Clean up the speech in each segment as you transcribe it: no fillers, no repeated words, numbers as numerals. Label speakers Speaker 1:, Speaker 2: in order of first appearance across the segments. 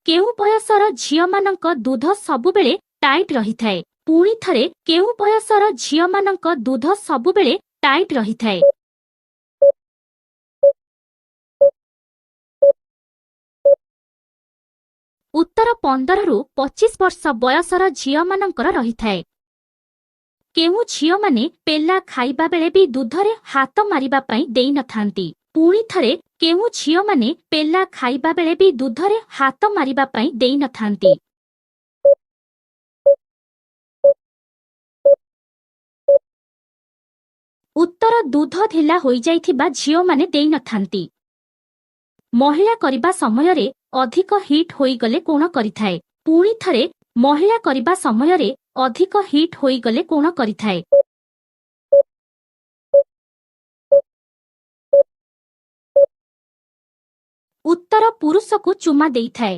Speaker 1: କେଉଁ ବୟସର ଝିଅମାନଙ୍କ ଦୁଧ ସବୁବେଳେ ଟାଇଟ୍ ରହିଥାଏ? ପୁଣି ଥରେ, କେଉଁ ବୟସର ଝିଅମାନଙ୍କ ଦୁଧ ସବୁବେଳେ ଟାଇଟ୍ ରହିଥାଏ? ଉତ୍ତର 15ରୁ 25 ବର୍ଷ ବୟସର ଝିଅମାନଙ୍କର ରହିଥାଏ। କେଉଁ ଝିଅମାନେ ପେଲା ଖାଇବା ବେଳେ ବି ଦୁଧରେ ହାତ ମାରିବା ପାଇଁ ଦେଇନଥାନ୍ତି? ପୁଣି ଥରେ, କେଉଁ ଝିଅମାନେ ପେଲା ଖାଇବା ବେଳେ ବି ଦୁଧରେ ହାତ ମାରିବା ପାଇଁ ଦେଇନଥାନ୍ତି? ଉତ୍ତର ଦୁଧ ଢିଲା ହୋଇଯାଇଥିବା ଝିଅମାନେ ଦେଇନଥାନ୍ତି। ମହିଳା କରିବା ସମୟରେ ଅଧିକ ହିଟ୍ ହୋଇଗଲେ କଣ କରିଥାଏ? ପୁଣି ଥରେ, ମହିଳା କରିବା ସମୟରେ ଅଧିକ ହିଟ୍ ହୋଇଗଲେ କଣ କରିଥାଏ? ଉତ୍ତର ପୁରୁଷକୁ ଚୁମା ଦେଇଥାଏ।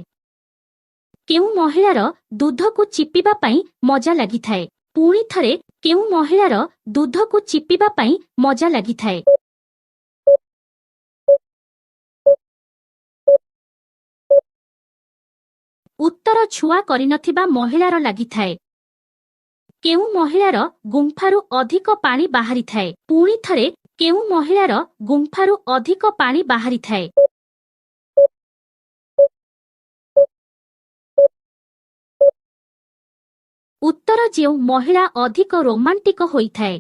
Speaker 1: କେଉଁ ମହିଳାର ଦୁଧକୁ ଚିପିବା ପାଇଁ ମଜା ଲାଗିଥାଏ? ପୁଣି ଥରେ, କେଉଁ ମହିଳାର ଦୁଧକୁ ଚିପିବା ପାଇଁ ମଜା ଲାଗିଥାଏ? ଉତ୍ତର ଛୁଆ କରିନଥିବା ମହିଳାର ଲାଗିଥାଏ। କେଉଁ ମହିଳାର ଗୁମ୍ଫାରୁ ଅଧିକ ପାଣି ବାହାରିଥାଏ? ପୁଣି ଥରେ, କେଉଁ ମହିଳାର ଗୁମ୍ଫାରୁ ଅଧିକ ପାଣି ବାହାରିଥାଏ? ଉତ୍ତର ଯେଉଁ ମହିଳା ଅଧିକ ରୋମାଣ୍ଟିକ ହୋଇଥାଏ।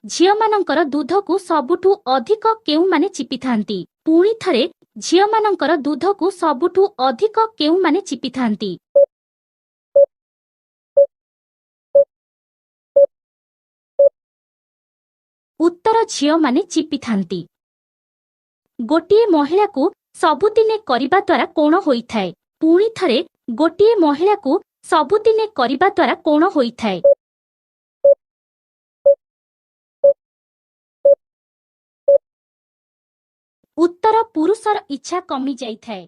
Speaker 1: ଝିଅମାନଙ୍କର ଦୁଧକୁ ସବୁଠୁ ଅଧିକ କେଉଁମାନେ ଚିପିଥାନ୍ତି? ପୁଣି ଥରେ, ଝିଅମାନଙ୍କର ଦୁଧକୁ ସବୁଠୁ ଅଧିକ କେଉଁମାନେ ଚିପିଥାନ୍ତି? ଉତ୍ତର ଝିଅମାନେ ଚିପିଥାନ୍ତି। ଗୋଟିଏ ମହିଳାକୁ ସବୁଦିନେ କରିବା ଦ୍ୱାରା କଣ ହୋଇଥାଏ? ପୁଣି ଥରେ, ଗୋଟିଏ ମହିଳାକୁ ସବୁଦିନେ କରିବା ଦ୍ୱାରା କଣ ହୋଇଥାଏ? ଉତ୍ତର ପୁରୁଷର ଇଚ୍ଛା କମିଯାଇଥାଏ।